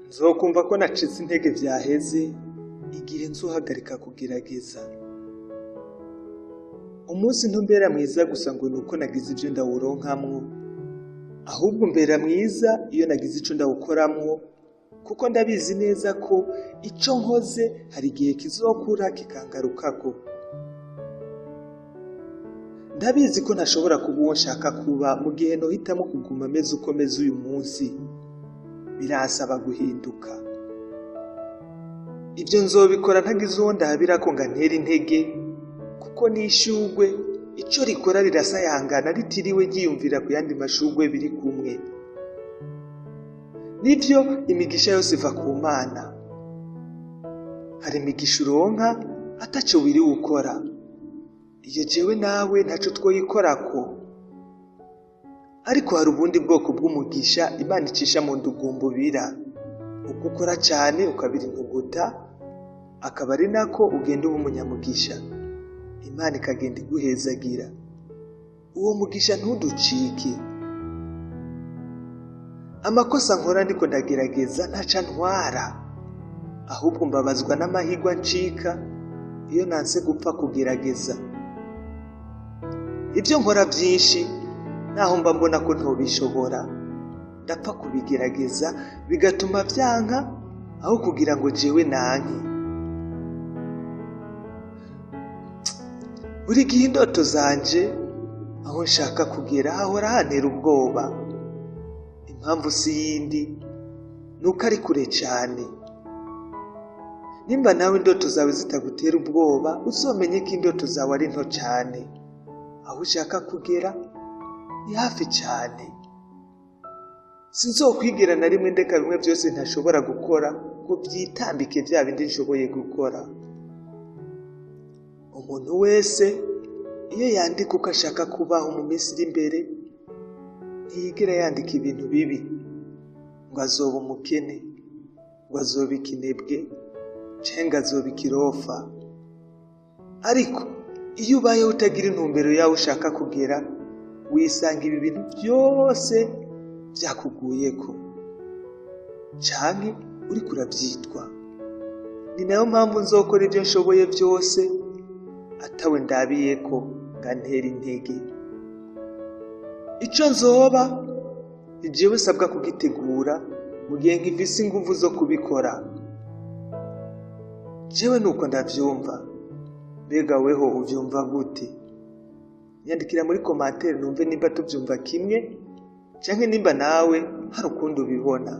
Nzokumva ko nacitse intege vyaheze igihe nzohagarika kugerageza. Umunsi ntumbera mwiza gusa ngo nuko nagize ivyo ndawuronkamwo, ahubwo umbera mwiza iyo nagize ico ndawukoramwo, kuko ndabizi neza ko ico nkoze hari igihe kizokura kikangarukako. Ndabizi ko ntashobora kuba uwo nshaka kuba mu gihe nohitamwo kuguma meze uko meze uyu munsi. Biransaba guhinduka. Ivyo nzobikora ntagize uwo ndabirako ngo antere intege, kuko n'ishurwe ico rikora rirasayangana ritiriwe ryiyumvira ku yandi mashurwe biri kumwe. Nivyo imigisha yose iva ku Mana. Hari imigisha uronka ataco wiriwe ukora. Iyo jewe nawe ntaco twoyikorako. Ariko hari ubundi bwoko bw'umugisha Imana icisha mu ndugumbubira. Uko ukora cane ukabira intuguta, akaba ari nako ugenda uba umunyamugisha. Imana ikagenda iguhezagira. Uwo mugisha ntuducike. Amakosa nkora ndiko ndagerageza ntaca ntwara, ahubwo mbabazwa n'amahirwe ancika iyo nanse gupfa kugerageza. Ibyo nkora byinshi naho mba mbona ko ntobishobora, ndapfa kubigerageza bigatuma vyanka aho kugira ngo jewe nanke. Buri gihe indoto zanje aho nshaka kugera hahora hantera ubwoba. Impamvu si yindi nuko ari kure cane. Nimba nawe indoto zawe zitagutera ubwoba, uzomenye ko indoto zawe ari nto cane. Aho ushaka kugera ni hafi cane. Sinzokwigera na rimwe ndeka bimwe vyose ntashobora gukora ngo vyitambike vya bindi nshoboye gukora. Umuntu wese iyo yandika uko ashaka kubaho mu minsi iri imbere, ntiyigera yandika ibintu bibi, ngo azoba umukene, ngo azoba ikinebwe, canke ngo azoba ikirofa. Ariko iyo ubayeho utagira intumbero yaho ushaka kugera, wisanga ibi bintu vyose vyakuguyeko canke uriko uravyitwa. Ni nayo mpamvu nzokora ivyo nshoboye vyose atawe ndabiyeko ngo antere intege. Ico nzoba ni jewe nsabwa kugitegura mu gihe nkifise inguvu zo kubikora. Jewe nuko ndavyumva. Mbega weho uvyumva gute? Nyandikira muri commentaire numve nimba tuvyumva kimwe canke nimba nawe hari ukundi ubibona.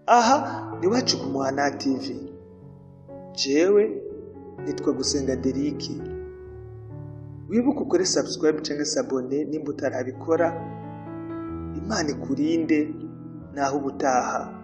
Aha ni Iwacu ku Muhana TV. Jewe nitwa Gusenga Derike. Wibuke ukore subscribe canke s'abonner nimba utarabikora. Imana ikurinde naho ubutaha.